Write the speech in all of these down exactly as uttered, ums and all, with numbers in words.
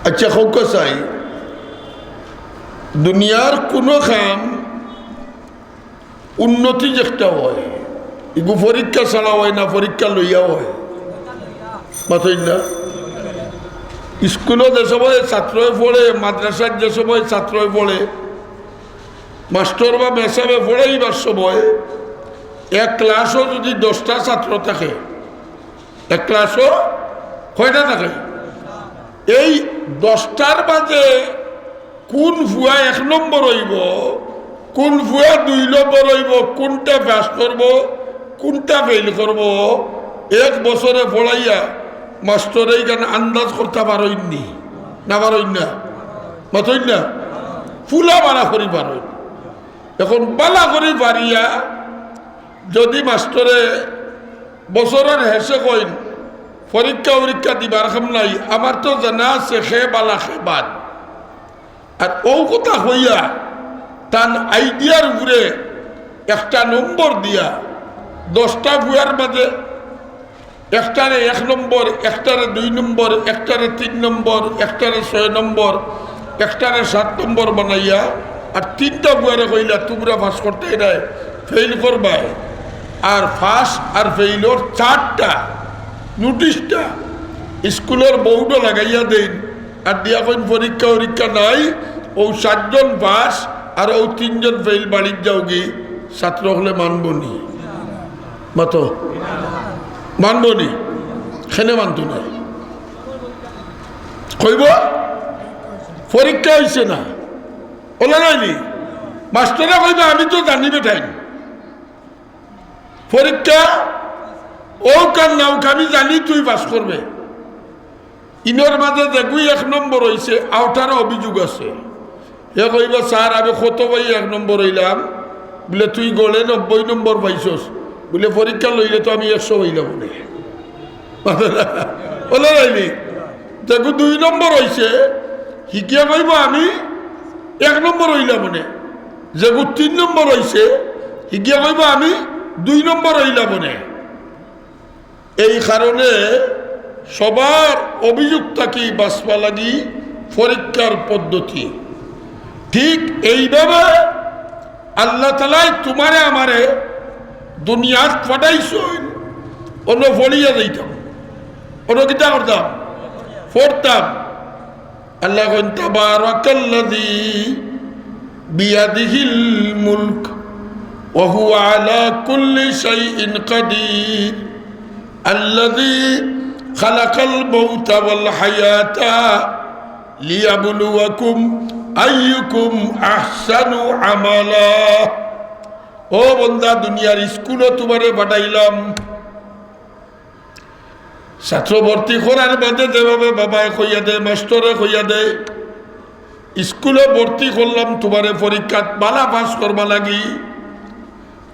আচ্ছা, কউক্কা চাই, দুনিয়ার কুনু কাম উন্নতি যেকটা অয়, ইগু পরীক্ষা ছাড়া অয় না, পরীক্ষা লইয়া অয়? মাতইন না। স্কুলো যে সময় ছাত্রয় পড়ে, মাদ্রাসাত যে সময় ছাত্রয় পড়ে, মাস্টর বা মেসাবে পড়াইবার সময় এক ক্লাসো যুদি দশটা ছাত্র থাকে, এক ক্লাসো কয়টা থাকে? এই দশটার মাঝে কুন ফুয়া এক নম্বর অইবো, কুন ফুয়া দুই নম্বর অইবো, কুনটা পাস করবো, কুনটা ফেইল করবো, এক বছরে পড়াইয়া মাস্টরে ইখান আন্দাজ করতা পারইন নি? না পারইন না? মাতইন না? ফুলা বাড়া করি পারইন। এখন বালা করি পারিয়া যুদি মাস্টরে বছরর হেষে কইন, "পরীক্ষা উরীক্ষা দিবার কাম নাই, আমার তো জানা আছে কে বালা কে বাদ।" আর অউ কথা কইয়া তান আইডিয়ার উপরে একটা নম্বর দিয়া, দশটা ফুয়ার মাঝে একটারে এক নম্বর, একটারে দুই নম্বর, একটারে তিন নম্বর, একটারে ছয় নম্বর, একটারে সাত নম্বর বানাইয়া, আর তিনটা ফুয়ারে কইলা, "তুমরা পাস করতায় নায়, ফেইল করবায়।" আর পাস আর ফেইলর চার্টটা, নোটিশটা স্কুলর বোর্ডো লাগাইয়া দেইন, আর দিয়া কইন, "পরীক্ষা উরীক্ষা নাই, অউ চাইরজন পাস আর অউ তিনজন ফেইল, বাড়িত যাওগি।" ছাত্র অকলে মানবো নি? মাতো। মানবো নি? কেনে মানতো নায়? কইবো, "পরীক্ষা অইছে না।" অলা নায় নি? মাস্টরে কইবা, "আমি তো জানি বেটাইন, পরীক্ষা অউক আর নাউক, আমি জানি তুই পাস করবে।" ইনর মাঝে যেগু এক নম্বর অইছে, অটারও অভিযোগ আছে। হে কইবো, "স্যার, আমি কত পাই এক নম্বর অইলাম।" বুলে, "তুই গড়ে নব্বই নম্বর পাইছস।" বুলে, "পরীক্ষা লইলে তো আমি একশো অইলাম অনে।" অলা নায় নি? যেগু দুই নম্বর অইছে, হি গিয়া কইবো, "আমি এক নম্বর অইলাম অনে।" যেগু তিন নম্বর অইছে, হি গিয়া কইবো, "আমি দুই নম্বর অইলাম অনে।" এই কারণে সবার অভিযোগ থাকি বাঁচবা লাগি পরীক্ষার পদ্ধতি। ঠিক এইভাবে আল্লাহ তাআলায় তুমারে আমারে দুনিয়াত পাঠাইছইন, অনো পড়িয়া যাইতাম, অনো কিতা করতাম? পড়তাম। আল্লায় কইন, "তাবারাকাল্লাযী বিয়াদিহিল মুলক ওয়া হুয়া আলা কুল্লি শাইইন কাদির, আল্লাযী খালাকাল মাউতা ওয়াল হায়াতা লিয়াবলুয়াকুম আইয়ুকুম আহসানু আমালা।" ও বন্দা, দুনিয়ার স্কুলো তুমারে পাঠাইলাম, ছাত্র ভর্তি করার বাদে যেভাবে বাবায় কইয়া দেয়, মাস্টরে কইয়া দেয়, স্কুলো ভর্তি করলাম তুমারে পরীক্ষাত বালা পাস করবার লাগি।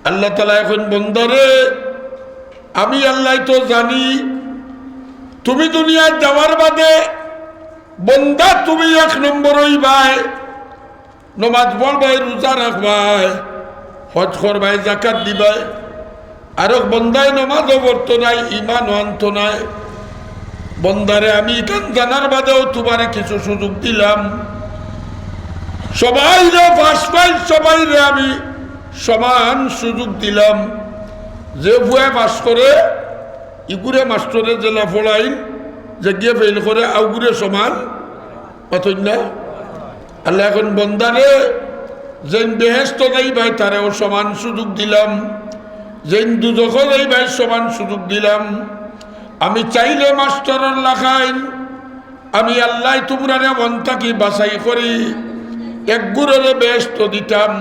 আল্লাহ তাআলায় কইন, "বন্দারে, আমি আল্লায় তো জানি, তুমি দুনিয়াত যাওয়ার বাদে বন্দা তুমি এক নম্বর অইবায়।" নমাজ পড়বায়, রোজা রাখবায়, হজ করবায়, যাকাত দিবায়। আরক বন্দায় নমাজও পড়তো নায়, ইমানও আনতো নায়। বন্দারে, আমি ইখান জানার বাদেও তুমারে কিছু সুযোগ দিলাম। সবাইরে, পাস ফেইল সবাইরে আমি সমান সুযোগ দিলাম। যে ফুয়ায় পাস করে, ইগুরে মাস্টরে যেলা পড়াইন, যেগিয়ে ফেইল করে, অগুরে সমান। মাতইন না? আল্লায় কইন, বন্দারে, যেইন বেহেস্তো যাইবায় তারেও সমান সুযোগ দিলাম, যেইন দুজখো যাইবায় সমান সুযোগ দিলাম। আমি চাইলে মাস্টরর লাখাইন, আমি আল্লায় তুমরারে মন থাকি বাছাই করি, এক গুরুরে বেহেস্তো দিতাম,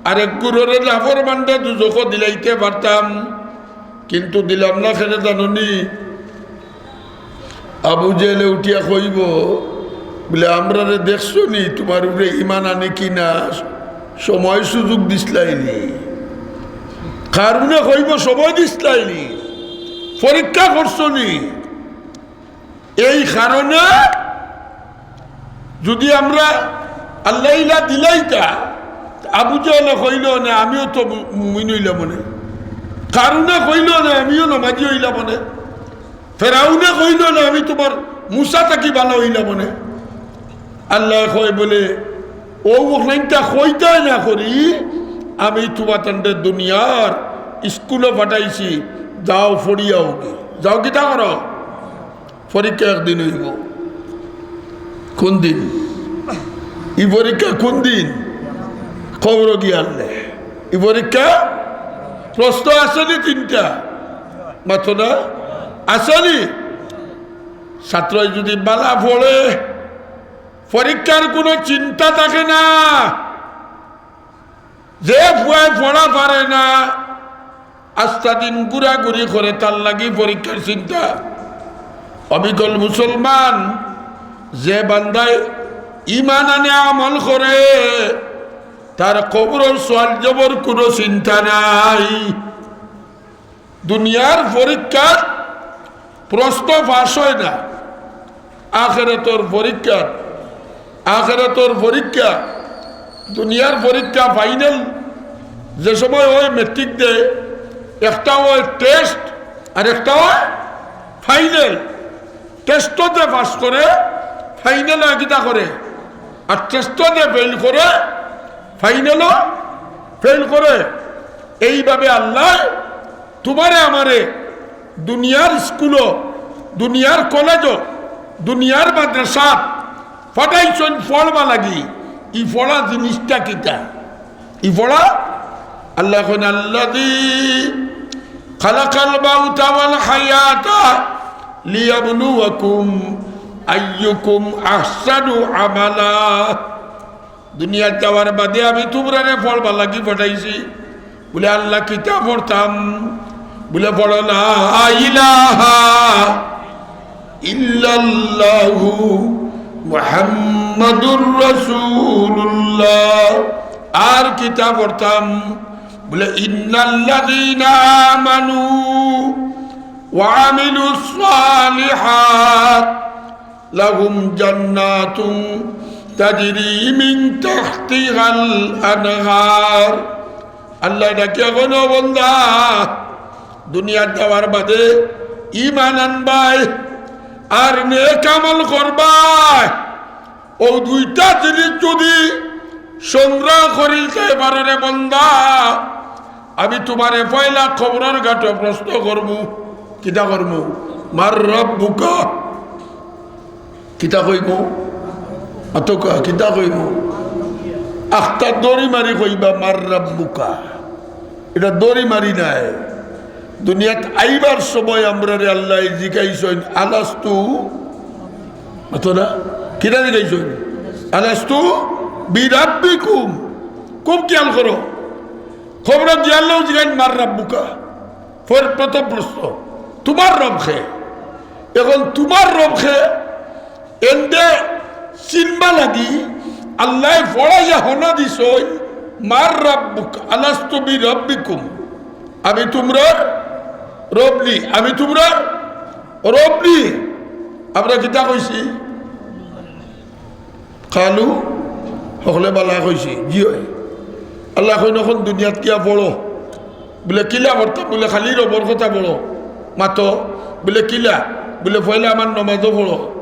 আর এক গুরুরে নাফরমানরে দুজখো দিলাইতে পারতাম, কিন্তু দিলাম না। কেনে জানো নি? আবু জেহেলে উঠিয়া কইবো, বুলে, "আমরারে দেখছো নি, তুমার উপরে ইমান আনি কি না? সময় সুযোগ দিছলায় নি।" কারুনে কইবো, "সময় দিছলায় নি, পরীক্ষা করছো নি?" এই কারণে যুদি আমরা আল্লায় ইলা দিলাইতা, আবু জেহেলে কইলো না, "আমিও তো মু-, মুমিন অইলাম অনে।" কারুনে কইলো না, "আমিও নমাজি অইলাম অনে।" ফেরাউনে কইলো না, "আমি তুমার মুসা থাকি ভালা অইলা মনে। আল্লায় কয় বুলে, "অউ অখানটা কইতায় না করি, আমি তুমাতানরে দুনিয়ার ইস্কুলো পাঠাইছি, যাও পড়িয়া আওগি। যাও কিতা করো, পরীক্ষা একদিন অইবো।" কুন দিন? ই পরীক্ষা কুন দিন? কবরো গিয়ালে। ই পরীক্ষা, প্রশ্ন আছে নি তিনটা? মাতো না? আছে নি? ছাত্রয় যুদি ভালা পড়ে, পরীক্ষার কুনু চিন্তা থাকে না। যে পুয়ায় পড়া পারে না, আস্তা দিন ঘুরাঘুরি করে, তার লাগি পরীক্ষার চিন্তা। অবিকল মুসলমান, যে বান্দায় ইমান আনে আমল করে, তার কবরর সওয়াল জবর কুনু চিন্তা নাই। দুনিয়ার পরীক্ষার প্রশ্ন ফাঁস অয় না, আখেরাতর পরীক্ষা, আখেরাতর পরীক্ষা, দুনিয়ার পরীক্ষা ফাইনাল যে সময় অয়, মেট্রিক দেয়, একটা অয় টেস্ট আর একটা অয় ফাইনাল। টেস্টতে পাস করে, ফাইনালো কিতা করে, আর টেস্টতে ফেইল করে, ফাইনালো ফেইল করে। এইভাবে আল্লায় তুমারে আমারে দুনিয়ার ইস্কুলো, দুনিয়ার কলেজো, দুনিয়ার মাদ্রাসাত পাঠাইছইন পড়বা লাগি। ই পড়া জিনিসটা কিতা? ই পড়া, আল্লায় কইন, "আল্লাযী খালাকাল মাউতা ওয়াল হায়াতা লিয়াবলুয়াকুম আইয়ুকুম আহসানু আমালা।" দুনিয়াত যাওয়ার বাদে আমি তুমরারে পড়বার লাগি পাঠাইছি। বুলে, "আল্লাহ, কিতা পড়তাম?" বুলে, "পড়ো লা ইলাহা ইল্লাল্লাহু মুহাম্মাদুর রাসূলুল্লাহ।" আর কিতা পড়তাম? বুলে, "ইন্নাল্লাযীনা আমানু ওয়া আমিলুস সালিহাত লাহুম জান্নাতুন তাজরি মিন তাহতিহাল আনহার।" আল্লায় ডাকিয়া কইন, "ও বন্দা, দুনিয়াত যাওয়ার বাদে ইমান আনবায় আর নেক আমল করবায়। অউ দুইটা জিনিস যুদি সংগ্রহ করিলতায় পারো রে বন্দা, আমি তুমারে পয়লা কবরর ঘাটো প্রশ্ন করমু।" কিতা করমু? "মান রাব্বুকা।" কিতা কইমু? আতকা, কিতা কইমু? আখতা দড়ি মারি কইবা, "মান রাব্বুকা।" ইটা দড়ি মারি নায়। দুনিয়াত আইবার সময় আমরারে আল্লায় জিকাইছইন, "আলাস্তু?" মাতো না? কিতা জিকাইছইন? "আলাস্তু বিরাব্বিকুম?" খুব খিয়াল করো। কবরো গিয়ার লগে জিকাইন, "মান রাব্বুকা?" ফের প্রথম প্রশ্ন, "তুমার রব কে?" এখন তুমার রব কে এন্দে চিনবার লাগি আল্লায় পড়াইয়া হনো দিছইন, "মান রাব্বুকা, আলাস্তু বিরাব্বিকুম?" আমি তুমরার রব নি, আমি তুমরার রব নি। আমরা কিতা কইছি? কালু, হকলে বালা কইছি, জি অয়। আল্লায় কইন, "অখন দুনিয়াত গিয়া পড়ো।" বুলে, "কিলা পড়তাম?" বুলে, "খালি রবর কথা পড়ো, মাতো।" বুলে, "কিলা?" বুলে, "পয়লা আমার নমাজো পড়ো,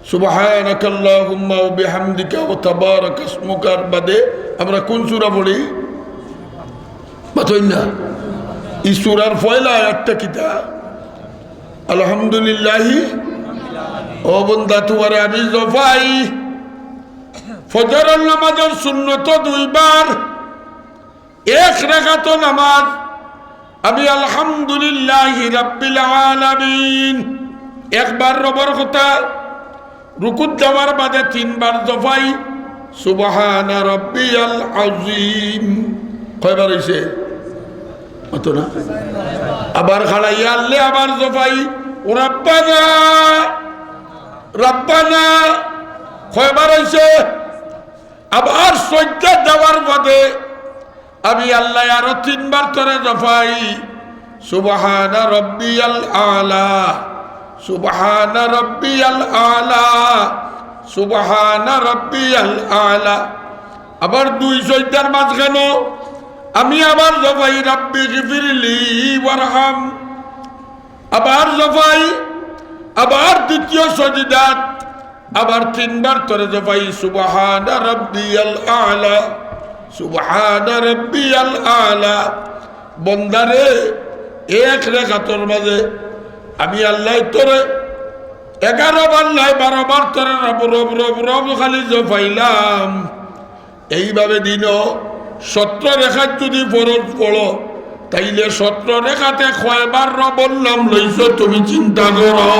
সুবহানাকাল্লাহুম্মা ওয়া বিহামদিকা ওয়া তাবারাকা ইসমুকার বাদে আমরা কুন সূরা পড়ি?" মাতইন না। ই সূরার পয়লা আয়াতটা কিতা? আলহামদুলিল্লাহি। ও বন্দা, তুমারে আমি জফাই, ফজরর নামাজর সুন্নত দুইবার, এক রাকাত নামাজ আমি আলহামদুলিল্লাহি রাব্বিল আলামিন, একবার রবর কথা, রুকুত যাওয়ার বাদে তিনবার জফাই, সুবহানা রাব্বিয়াল আযীম। কয়বার অইছে? অত না? আবার খাড়াইয়া আনলে আবার জফাই, রাব্বানা, রাব্বানা। কয়বার অইছে? আবার সইজদাত যাওয়ার বাদে আমি আল্লায় আরো তিনবার তরে জফাই, সুবহানা রাব্বিয়াল আলা, সুবহানা রাব্বিয়াল আলা, সুবহানা রাব্বিয়াল আলা। আবার দুই সইজদার মাঝখানো আমি আবার জফাই, রাব্বি গিফিরলি ওয়ারহাম। আবার জফাই, আবার দ্বিতীয় সজিদাত, আবার তিনবার তরে জফাই, সুবহানা রাব্বিয়াল আলা, সুবহানা রাব্বিয়াল আলা। বন্দারে, এক রেখাতর মাঝে আমি আল্লাহ তরে এগারো বার নায়, বারো বার তরে রব, রব, রব, রব খালি জফাইলাম। এইভাবে দিনো সতেরো রেখাত যদি ফরজ পড়ো, তাইলে সতেরো রেখাতে কয়বার রবর নাম লইছো তুমি চিন্তা করো।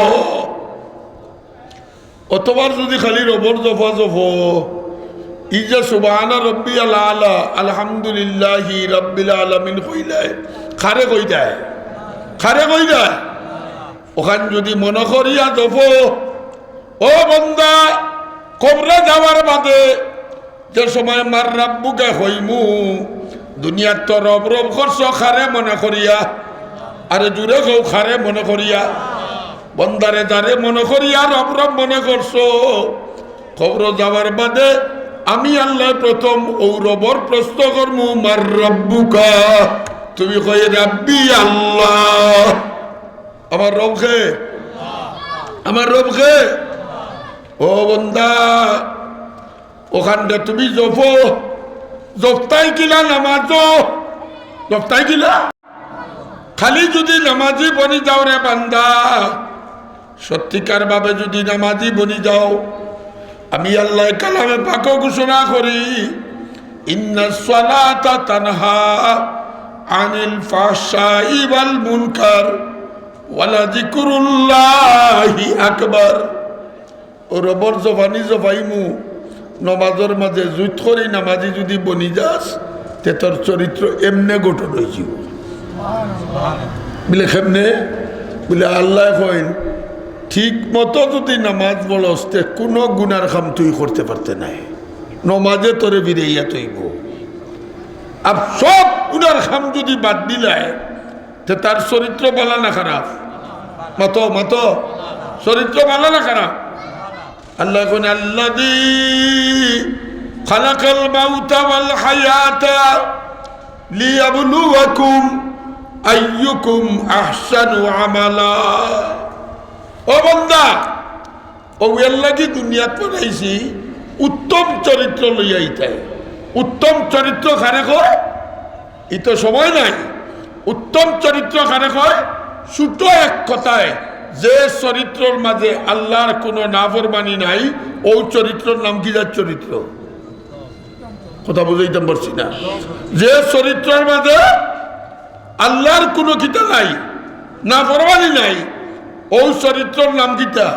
অতবার যদি খালি রবর জফা জফো, ই যে সুবহানা রব্বিয়াল আলা, আলহামদুলিল্লাহি রাব্বিল আলামিন কইলায়, কারে কইতায়? কারে কইতায়? অখান যদি মনো করিয়া জফো, ও বন্দা, কবরে যাওয়ার বাদে যে সময় মান রাব্বুকা কইমু, দুনিয়াত তো রব রব করছো কারে মনো করিয়া, আরে জুরে কও কারে মনো করিয়া, বন্দারে যারে মনো করিয়া রব রব মনো করছো, কবরো যাওয়ার বাদে আমি আল্লায় প্রথম অউ রবর প্রশ্ন করমু, মান রাব্বুকা, তুমি কই রাব্বি আল্লাহ। আমার রব কে? আমার রব কে? ও বন্দা, অখানরে তুমি জফো, জফতায় কিলা নামাজো, জফতায় কিলা? খালি যদি নামাজি বনি যাও রে বান্দা, সত্যিকার ভাবে যদি নামাজি বনি যাও, আমি আল্লায় কালামে পাকো ঘোষণা করি, ইন্নাস সালাতা তানহা আনিল ফাহশাই ওয়াল মুনকার ওয়ালা যিকরুল্লাহি আকবার। ও রবর জফানি জফাইমু, নমাজর মাঝে জুত করি নামাজি যদি বনি যাস, তে তোর চরিত্র এমনে গঠন অইযিবো। বুলে, কেমনে? বুলে, আল্লায় কইন, ঠিক মতো যদি নামাজ পড়স, তে কুনু গুনার কাম তুই করতে পারতে নায়, নমাজে তোরে বিরেইয়া তইবো। আর সব গুনার কাম যদি বাদ দিলায়, তে তার চরিত্র ভালা না খারাপ? মাতো, মাতো, চরিত্র ভালা না খারাপ? আল্লায় কইন, আল্লাযী খালাকাল মাউতা ওয়াল হায়াতা লিয়াবলুয়াকুম আইয়ুকুম আহসানু আমালা। ও বন্দা, অউ এরলাগি দুনিয়াত পাঠাইছি উত্তম চরিত্র লইয়া। ইতায় উত্তম চরিত্র কারে কয়? ই তো সময় নাই। উত্তম চরিত্র কারে কয়? ছোট এক কথায়, যে চরিত্রর মাঝে আল্লার কুনু নাফরমানি নাই, অউ চরিত্রর নাম কিতা চরিত্র? কথা বুঝাইতাম পারছি না? যে চরিত্রর মাঝে আল্লার কুনু কিতা নাই, নাফরমানি নাই, অউ চরিত্রর নাম কিতা?